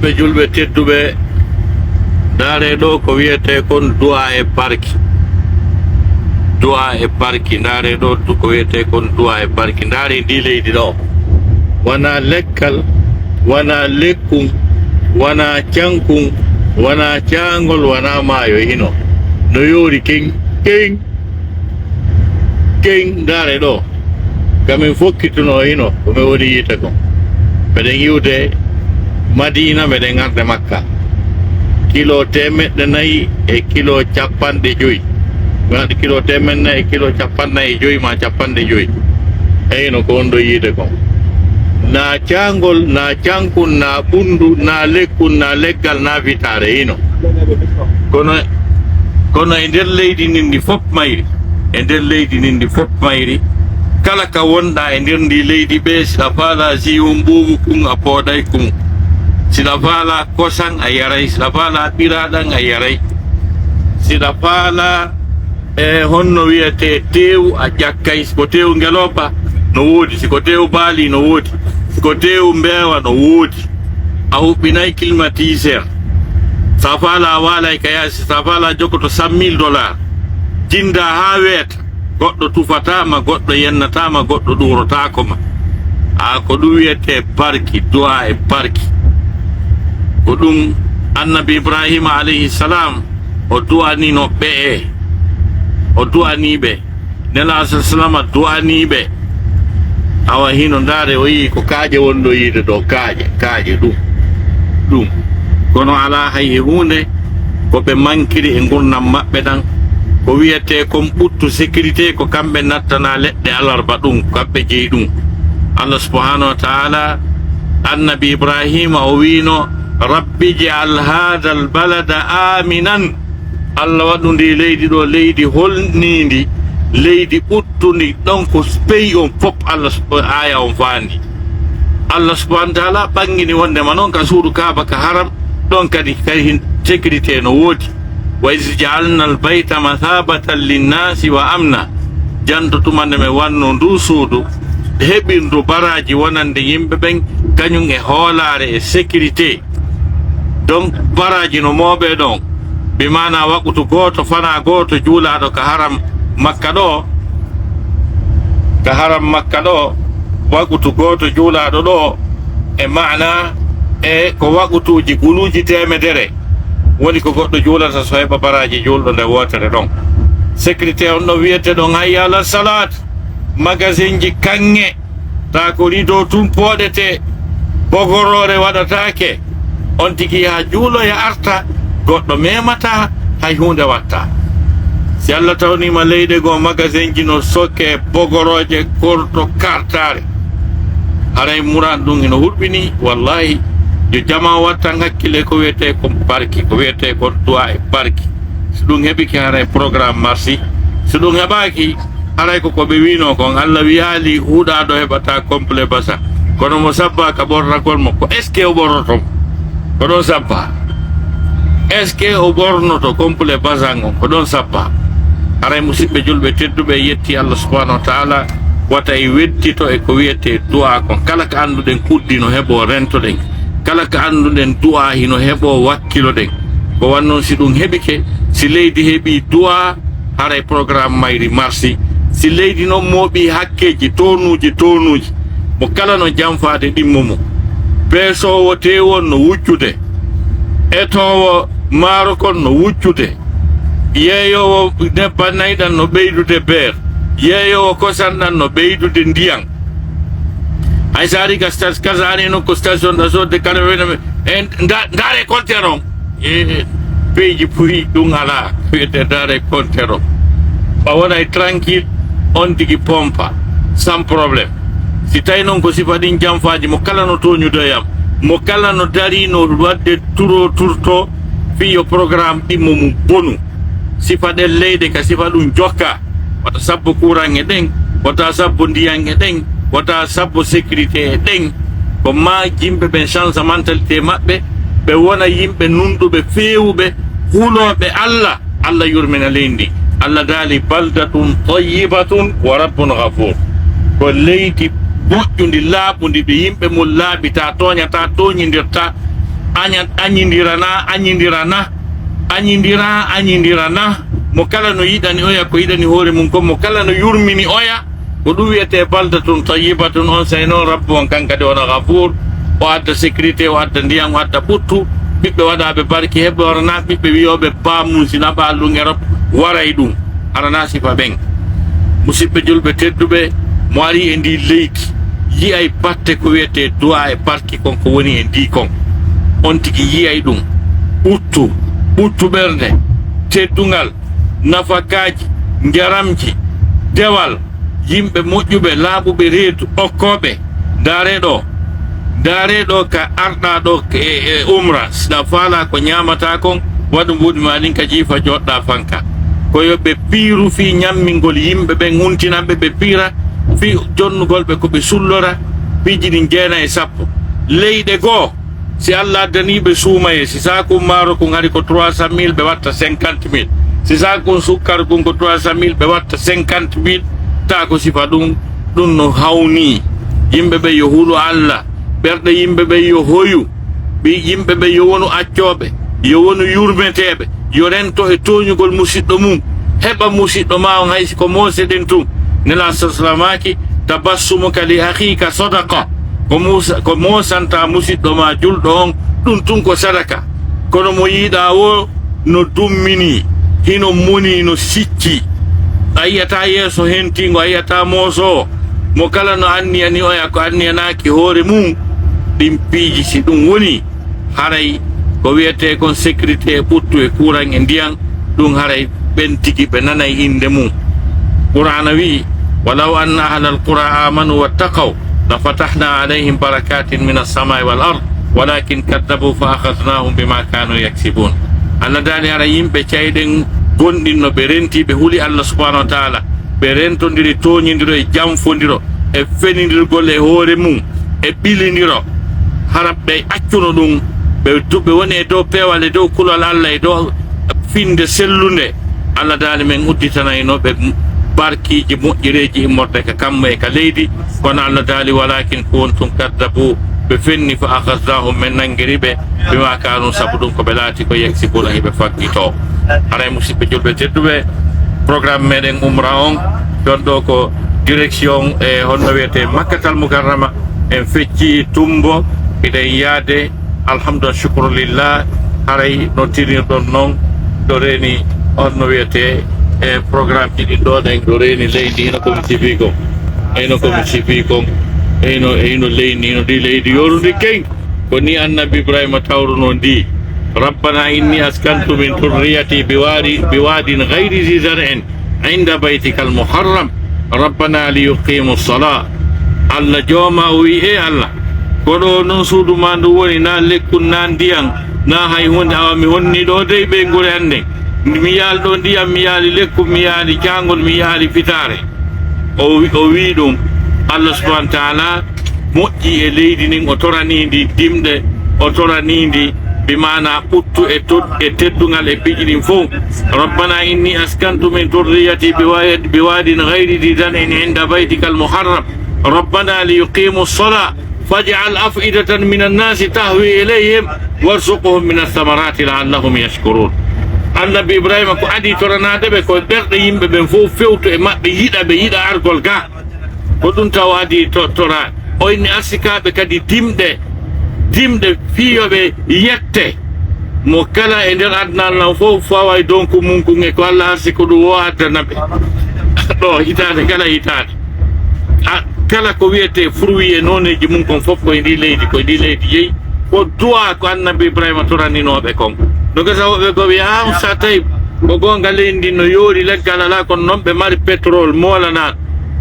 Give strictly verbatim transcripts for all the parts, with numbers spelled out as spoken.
Ɓe julɓe tedduɓe, ndaaree ɗoo ko wi'etee kon du'a e barki. Du'a e barki, ndaaree ɗoo du-, ko wi'etee kon du'a e barki. Ndaaree ndii leydi ɗoo. Wanaa leggal, wanaa lekkun, wanaa cankun, wanaa caangol, wanaa maayo hino. No yoori keŋ, keŋ. Keŋ, ndaaree ɗoo. Ka min fokkitunoo hino, ko min woni yiite kon. Meɗen iwde Madiina, meɗen arde Makka. Kilo teemeɗɗe nayi e kilo cappanɗe jowi. Mi waɗi kilo teemeɗɗe nayi e kilo cappanɗe nayi e jowi maa cappanɗe jowi. E hino ko on ɗoo yiite kon. Naa caangol, naa cankun, naa ɓunndu, naa lekkun, naa leggal, naa fitaare hino. Kono, kono e nder leydi ndin ndi fof mayri, e nder leydi ndin ndi fof mayri, kala ka wonɗaa e nder ndii leydi ɓe, si ɗa faalaa siiwun ɓuuɓu kun, a pooɗay kun. Si ɗa faalaa kosan, a yaray. Si ɗa faalaa ɓiraaɗan, a yaray. Si ɗa faalaa, e honno wi'etee, teewu, a ƴakkay. Si ko teewu ngelooba, no woodi. Si ko teewu baali, no woodi. Si ko teewu mbeewa, no woodi. A huɓɓinay climatiseur. Si a faalaa, a waalay ka yaasi. Si a faalaa, jogoto cent mille dollars. Jindaa haa weeta. Goɗɗo tufataa ma, goɗɗo yennataa ma, goɗɗo ɗuurotaako ma. A, ko ɗum wi'etee barki, du'a e barki. Ko ɗum Annabi Ibraahiima alayhi salaam, o du'anino ɓe'e. O du'anii ɓe. Nelaaɗo sallallaahu alayhi wa sallama du'anii ɓe. Awa hino ndaaree, o yi'i ko kaaƴe woni ɗoo yiide ɗoo, kaaƴe, kaaƴe, ɗum, ɗum. Kono alaa hay e huunde ko ɓe mankiri e ngurndan maɓɓe ɗan. Ko wi'etee kon ɓuttu sécurité, ko kamɓe nattanaa leɗɗe alarba ɗum, kamɓe jeyi ɗum. Allah subhaanahu wa ta'aalaa, Annabi Ibraahiima o wi'ino, "Rabbi ij'al haadhal balada aaminan." Allah waɗu ndii leydi ɗoo leydi holniindi, leydi ɓuttundi, ɗon ko pays on fof Allah sub-, aaya on faandi. Allah subhaanahu wa ta'aalaa ɓanngini wonndema non ka suudu Kaaba ka haram, ɗon kadi, kadi hin sécurité no woodi. "Wa iz ja'alnal bayta mathaabatan linnaasi wa amna." Janto tuma nde men wanno nduu suudu heɓirdu baraaji wonande yimɓe ɓen, kañum e hoolaare e sécurité. Donc, baraaji no mooɓee ɗon, bi maanaa waqutu gooto, fanaa gooto juulaaɗo ka haram Makka ɗoo, ka haram Makka ɗoo, waqutu gooto juulaaɗo ɗoo, e maanaa, e ko waqutuuji guluuji teemedere, woni ko goɗɗo juulata so heɓa baraaji juulɗo nde wootere ɗon. Sécurité on ɗon wi'ete ɗon hayya ala salaat, magasinji kaŋŋe, taa ko rideau tun pooɗetee, bogoroore waɗataake. On tigi yaha juuloya arta, goɗɗo memataa, hay huunde wattaa. Si Allah tawniima leyɗe goo, magasinji no sokee, bogorooje korto kartaare. Haray muran ɗum hino hulɓinii, wallaahi, yo jamaa wattan hakkille ko wi'etee kon barki, ko wi'etee kon du'a e barki. Si ɗum heɓike, haray programme marsi. Si ɗum heɓaaki, haray ko ko ɓe wi'inoo kon, Allah wi'aali huɗaaɗo heɓataa complet basan. Kono mo sabbaa ka ɓornagol mo, ko est-ce que o ɓornoto mo? Ko ɗon sabbaa. Est-ce que o ɓornoto complet basan on? Ko ɗon sabbaa. Haray, musiɓɓe julɓe tedduɓe, yetti Allah subhanahu wa ta'ala, wata en weddito e ko wi'etee du'a kon. Kala ko annduɗen uddi no heɓoo, rentoɗen. Kala ko annduɗen du'a hino heɓoo, wakkiloɗen. Ko wan non, si ɗum heɓike, si leydi heɓii du'a, haray programme mayri marsi. Si leydi non mooɓii hakkeeji, toonuuji, toonuuji, mo kala no janfaade ɗimmo mum. Peesoowo teewu on no wujjude, etoowo maaro kon no wujjude, yeeyoowo nebban nayi ɗan no ɓeydude beer, yeeyoowo kosan ɗan no ɓeydude ndiyan. Hay so ari ka stas-, kasaani non ko station ɗa sodde kala wena en nda-, ndaare compteur on. E, peyji puyi ɗum alaa, wiyete ndaare compteur on. Ɓa wonay tranquille, on tigi pompa, sans problème. Si tawi non ko sifa ɗin janfaaji, mo kala no tooñude e am, mo kala no darii no waɗde turo turto, fii yo programme ɗimmo mum bonu. Sifa ɗen leyɗe ka sifa ɗum jokka. Wata sabbo kuran e ɗen, wata sabbo ndiyan e ɗen, wata sabbo sécurité e ɗen. Ko maa yimɓe ɓen change mentalité maɓɓe, ɓe wona yimɓe nunɗuɓe, feewuɓe, hulooɓe Allah. Allah yurmina leydi ndi. Allah daali, "Baldatun tayyibatun wa rabbun ghafuur." Ko leydi moƴƴundi, laaɓundi, ɓe yimɓe mum laaɓi, ta tooña, ta tooñindirta. aña-, añindirana, añindirana, añindira, añindirana. Mo kala no yiɗani oya ko yiɗani hoore mum kon, mo kala no yurmini oya, ko ɗum wiyetee baldatun tayyibatun. On sey non Rabbu on kan kadi wona Gafuur, o adda sécurité, o adda ndiyan, o adda ɓuttu, ɓiɓɓe waɗaaɓe barki, heɓɓe horana, ɓiɓɓe wiyooɓe baa mum si naɓaa ɗum e Rabbu, waray ɗum. Hara na sifa ɓen. Musiɓɓe julɓe tedduɓe, mo ari e ndi leydi, yi'ay batte ko wiyetee du'a e barki kon ko woni e ndi kon. On tigi yi'ay ɗum. Ɓuttu, ɓuttu ɓernde, teddungal, nafakaaji, njaramji, dewal, yimɓe moƴƴuɓe, laaɓuɓe reedu, okkooɓe. Ndaaree ɗoo, ndaaree ɗoo ka arɗaa ɗoo e, e umra, si ɗaa faalaa ko ñaamataa kon, waɗu mbuuɗi maa ɗin ka jiifa, jooɗɗaa fanka. Ko yo ɓe piiru fii ñammingol yimɓe ɓen, huntina ɓe, ɓe piira fii jonnugol ɓe ko ɓe sullora, piiji ɗin jeenay e sappo. Leyɗe goo, si Alla addanii ɓe suumayee, si saakun maaro kun hari ko trois cent mille, ɓe watta cinquante mille. Si saakun sukkar kun ko trois cent mille, ɓe watta cinquante mille. Taa ko sifa ɗun, ɗun no hawnii. Yimɓe ɓen yo hulu Alla, ɓerɗe yimɓe ɓen yo hoyu, ɓi-, yimɓe ɓen yo wonu accooɓe, yo wonu yurmeteeɓe, yo rento e tooñugol musiɗɗo mum, heɓa musiɗɗo maa on, hay si ko mooseɗen tun. Nelaaɗo sallallaahu alayhi wa sallam maaki, "Tabassumuka li akhiika sadaqa." Ko muusa-, ko moosantaa musiɗɗo maa julɗo on, ɗun tun ko sadaka. Kono mo yi'uɗaa woo no dumminii, hino monii, no siccii. A yi'ataa yeeso hentiingo, a yi'ataa moosoowo. Mo kala no anniyani oya ko anniyanaaki hoore mum, ɗin piiji si ɗun wonii, haray ko wi'etee kon sécurité e ɓuttu e kuuran e ndiyan, ɗun haray ɓen tigi ɓe nanay innde mum. Qur'aana wi'i, "Walaw anna ahlal qura amanu wattaqaw, la fatahna alayhim barakatin minas samai wal ard, walakin kaddabu fa akhadnahum bima kanu yaksibun." Allah daali, hara yimɓe cayɗen gonɗinno ɓe rentii, ɓe huli Allah subhanahu wa ta'ala, ɓe rentondiri, tooñindiro e janfondiro e fenindirgol e hoore mum e ɓilindiro, hara ɓe accuno ɗum, ɓe du-, ɓe woni e dow peewal, e dow kulol Allah, e dow finde sellunde. Allah daali, men udditanayno ɓe barkiiji moƴƴireeji immorde ka kammu e ka leydi. Kono Allah daali, "Walakin kuntum kaddabu," ɓe fenni, "fa akhadnahum," men nangiri ɓe, "bima kanu," sabu ɗum ko ɓe laati ko yaksibuna, hiɓe faggitoo. Haray, musiɓɓe julɓe tedduɓe, programme meɗen umra on, ɗon ɗo ko direction e honno wiyete Makkatal Mukarrama, en fecci Tumbo, hiɗen yaade, alhamdulillah, shukrulillah, haray no tinirɗon non, ɗo reeni honno wiyete e programme ji ɗin ɗo ɗen, ɗo reeni leydi, hino ko mi sifi kon, hino ko mi sifi kon, hino, hino leydi, hino ɗi leydi yorundi ken. Ko ni Annabi Ibrahima tawruno ndi, "Rabbana inni askantu min dhurriyati biwadi, biwadin ghayri dhi zar'in inda baytika al-muharram, Rabbana liyuqimu salah." Allah jooma o wi, "E Allah, ko ɗo non suudu ma ndu woni, na lekkun, na ndiyan, na hay hunde, awa mi honni ɗo dey ɓeynguure an nden. Mi yaali ɗo ndiyan, mi yaali lekkun, mi yaali caangol, mi yaali fitaare." O wi-, o wi ɗum, Allah subhanahu wa ta'ala moƴƴi e leydi ndin, o toranii ndi dimɗe, o toranii ndi bi maana ɓuttu e tod-, e teddungal e piiji ɗin fow. "Rabbana inni askantu min dhurriyati biwa-, biwadin ghayri dhi zar'in inda baytika al-muharram. Rabbana liyuqimu as-salah." "Faj'al af'idatan minan nasi tahwi ilayhim warzuqhum minas samarati la'allahum yashkurun." Annabi Ibrahima ko adii toranaade ɓe, ko ɓerɗe yimɓe ɓen fof fewto e maɓɓe, yiɗa ɓe, yiɗa argol ga. Ko ɗum taw adii to-, tora. O inni arsikaaɓe kadi dimɗe, dimɗe fii yo ɓe yette. Mo kala e nder aduna Allah fof faway donku mum kun e ko Allah arsi ko ɗum o addana ɓe. Ɗo hitaande kala hitaande. A, kala ko wiyetee fruit e nooneeji mum kon fof ko e ndii leydi, ko e ndii leydi jeyi. Ko du'a ko Annabi Ibrahima toraninooɓe kon. No gasa woɓɓe goo wi'a, "Ah, Oustaz Taib, ko goonga leydi ndi no yoori, leggal alaa, kono non ɓe mari pétrole moolanaa.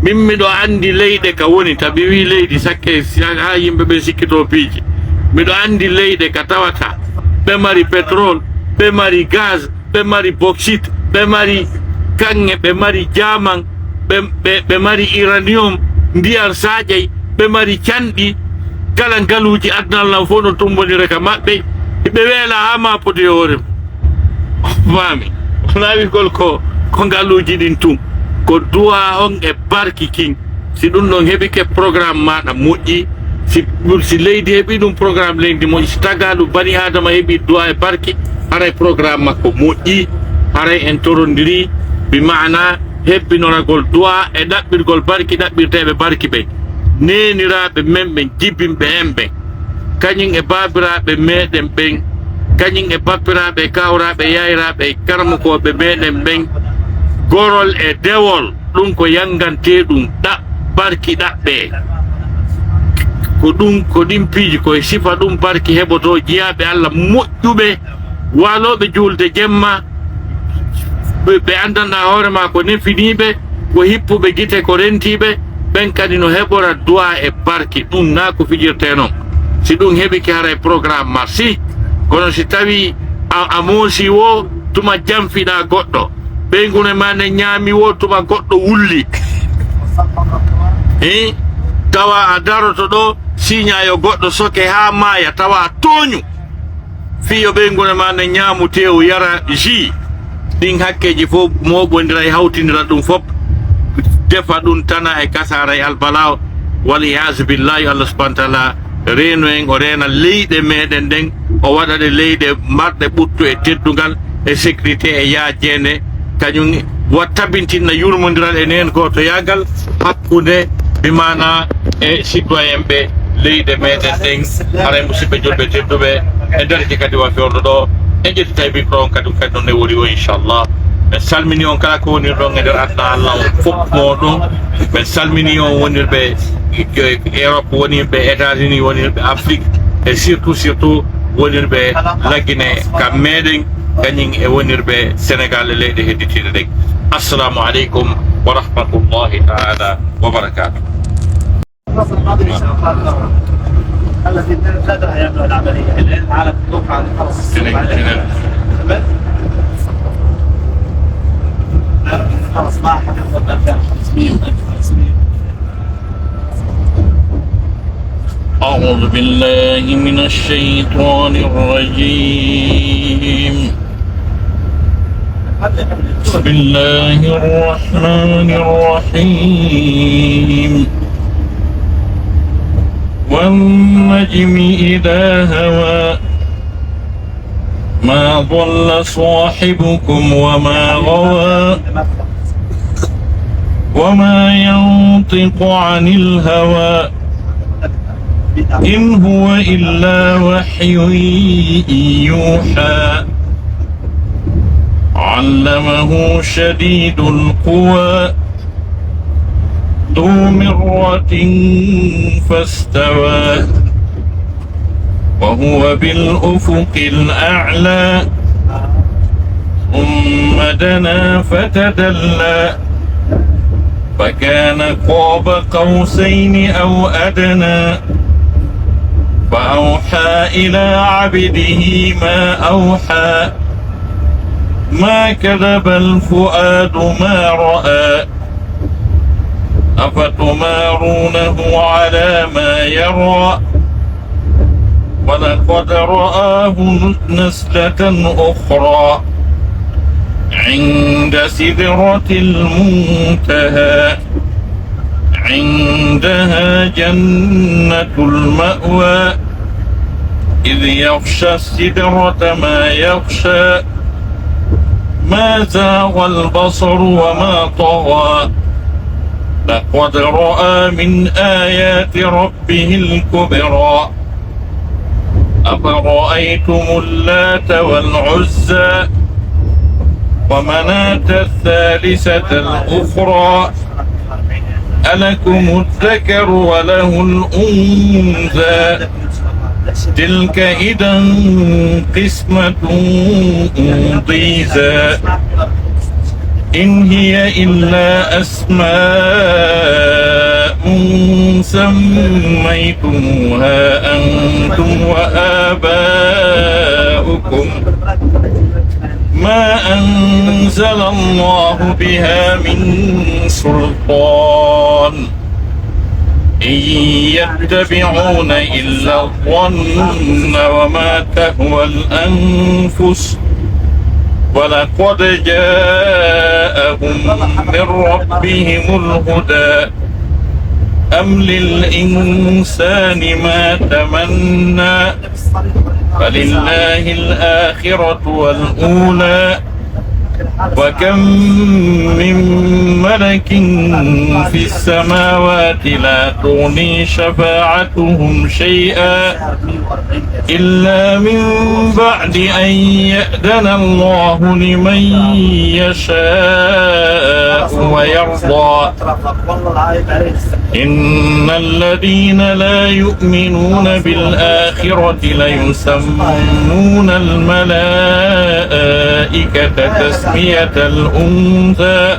Min miɗo anndi leyɗe ka woni, tabi wii leydi sakke si-, haa yimɓe ɓe sikkitoo piiji. Miɗo anndi leyɗe ka tawata ɓe mari pétrole, ɓe mari gaz, ɓe mari bauxite, ɓe mari kaŋŋe, ɓe mari jaaman, ɓe, ɓe, ɓe mari uranium, ndiyan saƴay, ɓe mari canɗi, kala ngaluuji aduna Allah fof no tumbondira ka maɓɓe, ɓe weela haa ma poti e hoore mum." Faami? Wonaa wi'gol ko, ko ngaluuji ɗin tun, ko du'a on e barki kin. Si ɗum ɗon heɓike, programme maaɗa moƴƴi, Si, si leydi heɓi ɗum programme leydi moƴƴi, si tagaaɗo bani Aadama heɓi du'a e barki, haray programme makko moƴƴi, haray en torondiri, bi maana hebbinoragol du'a e ɗaɓɓirgol barki ɗaɓɓirteeɓe barki ɓen, neeniraaɓe men ɓen, jibinɓe en ɓen, kañum e baabiraaɓe meɗen ɓen, kañum e bappiraaɓe e kawraaɓe e yayraaɓe e karamokooɓe meɗen ɓen, gorol e dewol. Ɗum ko yanngantee ɗum ɗa-, barki ɗaɓɓe. Ko ɗum, ko ɗin piiji, ko e sifa ɗum barki heɓotoo jiyaaɓe Alla moƴƴuɓe, waalooɓe juulde jemma, ɓe, ɓe anndanɗaa hoore maa ko nefiniiɓe, ko hippuɓe gite, ko rentiiɓe, ɓen kadi no heɓora du'a e barki. Ɗum naa ko fijirtee non. Si ɗum heɓike, haray programme marsi. Kono si tawii a, a moosii woo, tuma janfiɗaa goɗɗo. Ɓeyngu ne maa ne ñaami woo, tuma goɗɗo wulli. Hii, tawa a daroto ɗoo, siiñaa yo goɗɗo soke haa maaya, tawa a tooñu. Fii yo ɓeyngu ne maa ne ñaamu teewu, yara jus. Ɗin hakkeeji fof mooɓondira e hawtindira ɗum fof, defa ɗum tana e kasaara e albalaa, wal iyaazu billaahi, Allah subhaanahu wa taala reeno en, o reena leyɗe meɗen ɗen, o waɗa ɗe leyɗe marɗe ɓuttu e teddungal e sécurité e yaajeende, kañum wa tabintinna yurmondiral e neen gootoyaagal hakkunde, bi maana, e citoyen ɓe leyɗe meɗen ɗen. Haray, musidɓe julɓe tedduɓe, e nder ki kadi wa fewndo ɗo, en ƴettitay micro on kadi, kadi non ne woni o, inchallah. En salmini on kala ko woni ɗon e nder aduna Allah on fof mo ɗum. Men salmini on wonirɓe Europe, wonirɓe États-Unis, wonirɓe Afrique, e surtout, surtout wonirɓe Lagine kam meɗen, kañum e wonirɓe Sénégal e leyɗe hedditiiɗe ɗen. Assalamu aleykum wa rahmatullahi taala wa barakatuh. الذي بدأ يعمل العملية الآن على الدفعة الخاصة. خلاص، ما حد ياخذ ألفين وخمسمية، ألف وخمسمية. أعوذ بالله من الشيطان الرجيم. بسم الله الرحمن الرحيم. والنجم إذا هوى. ما ضل صاحبكم وما غوى. وما ينطق عن الهوى. إن هو إلا وحي يوحى. علمه شديد القوى. ذو مرة فاستوى. وهو بالأفق الأعلى. ثم دنا فتدلى. فكان قاب قوسين أو أدنى. فأوحى إلى عبده ما أوحى. ما كذب الفؤاد ما رأى. أفتمارونه على ما يرى. ولقد رآه نزلة أخرى عند سدرة المنتهى. عندها جنة المأوى. إذ يغشى السدرة ما يغشى. ما زاغ البصر وما طغى. لقد رأى من آيات ربه الكبرى. أفرأيتم اللات والعزى ومناة الثالثة الأخرى. ألكم الذكر وله الأنثى. تلك إذا قسمة ضيزى. إن هي إلا أسماء سميتموها أنتم وآباؤكم ما أنزل الله بها من سلطان إن يتبعون إلا الظن وما تهوى الأنفس ولقد جاءهم من ربهم الهدى. أم للإنسان ما تمنى فلله الآخرة والأولى وكم من ملك في السماوات لا تغني شفاعتهم شيئا إلا من بعد أن يأذن الله لمن يشاء ويرضى. إن الذين لا يؤمنون بالآخرة ليسمون الملائكة تسمية الأنثى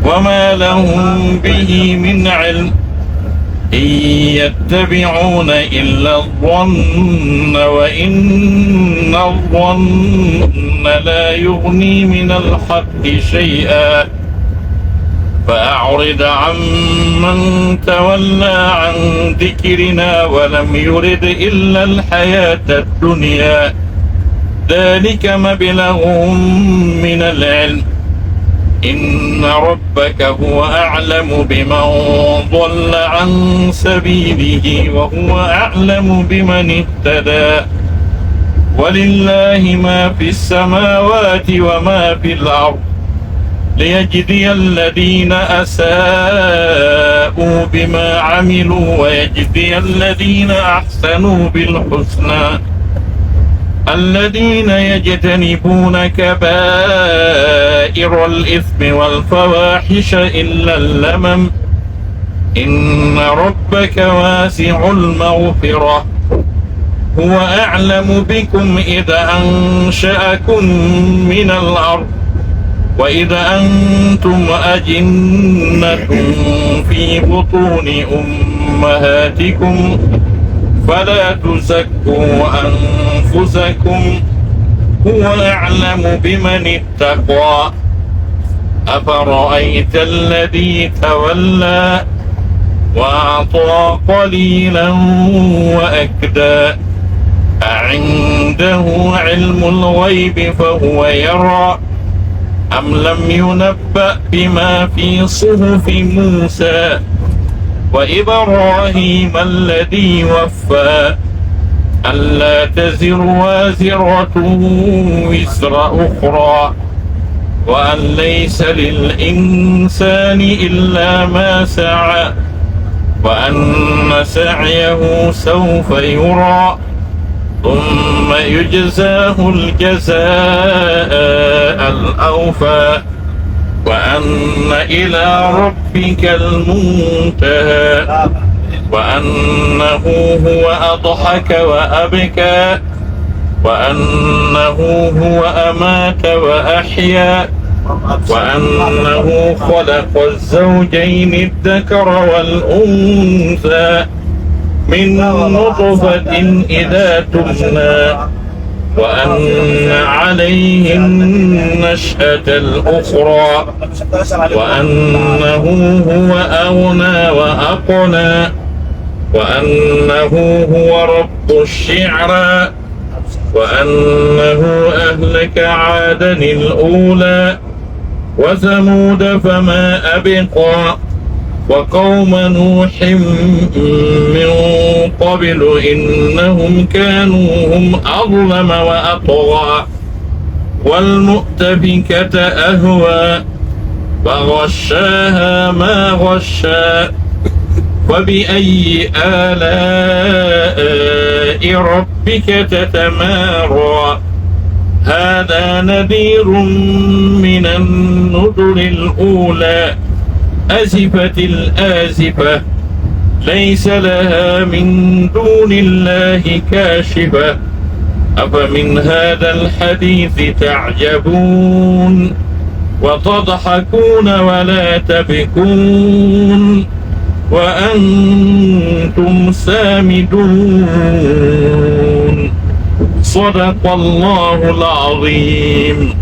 وما لهم به من علم إن يتبعون إلا الظن وإن الظن لا يغني من الحق شيئا فأعرض عمن تولى عن ذكرنا ولم يرد إلا الحياة الدنيا ذلك مبلغهم من العلم إن ربك هو أعلم بمن ضل عن سبيله وهو أعلم بمن اهتدى ولله ما في السماوات وما في الأرض ليجزي الذين أساءوا بما عملوا ويجزي الذين أحسنوا بالحسنى الذين يجتنبون كبائر الإثم والفواحش إلا اللمم إن ربك واسع المغفرة هو أعلم بكم إذ أنشأكم من الأرض وإذ أنتم أجنة في بطون أمهاتكم فلا تزكوا أنفسكم هو أعلم بمن اتقى أفرأيت الذي تولى وأعطى قليلا وأكدى أعنده علم الغيب فهو يرى أم لم ينبأ بما في صحف موسى وإبراهيم الذي وفى ألا تزر وازرة وزر أخرى وأن ليس للإنسان إلا ما سعى وأن سعيه سوف يرى ثم يجزاه الجزاء الأوفى وأن إلى ربك المنتهى وأنه هو أضحك وأبكى وأنه هو أمات وأحيا وأنه خلق الزوجين الذكر والأنثى من نطفة إذا تمنى وأن عليه النشأة الأخرى وأنه هو أغنى وأقنى وأنه هو رب الشعرى وأنه أهلك عادا الأولى وثمود فما أبقى وقوم نوح من قبل إنهم كانوا هم أظلم وأطغى والمؤتفكة أهوى فغشاها ما غشى فبأي آلاء ربك تتمارى هذا نذير من النذر الأولى أزفت الآزفة ليس لها من دون الله كاشفة أفمن هذا الحديث تعجبون وتضحكون ولا تبكون وأنتم سامدون صدق الله العظيم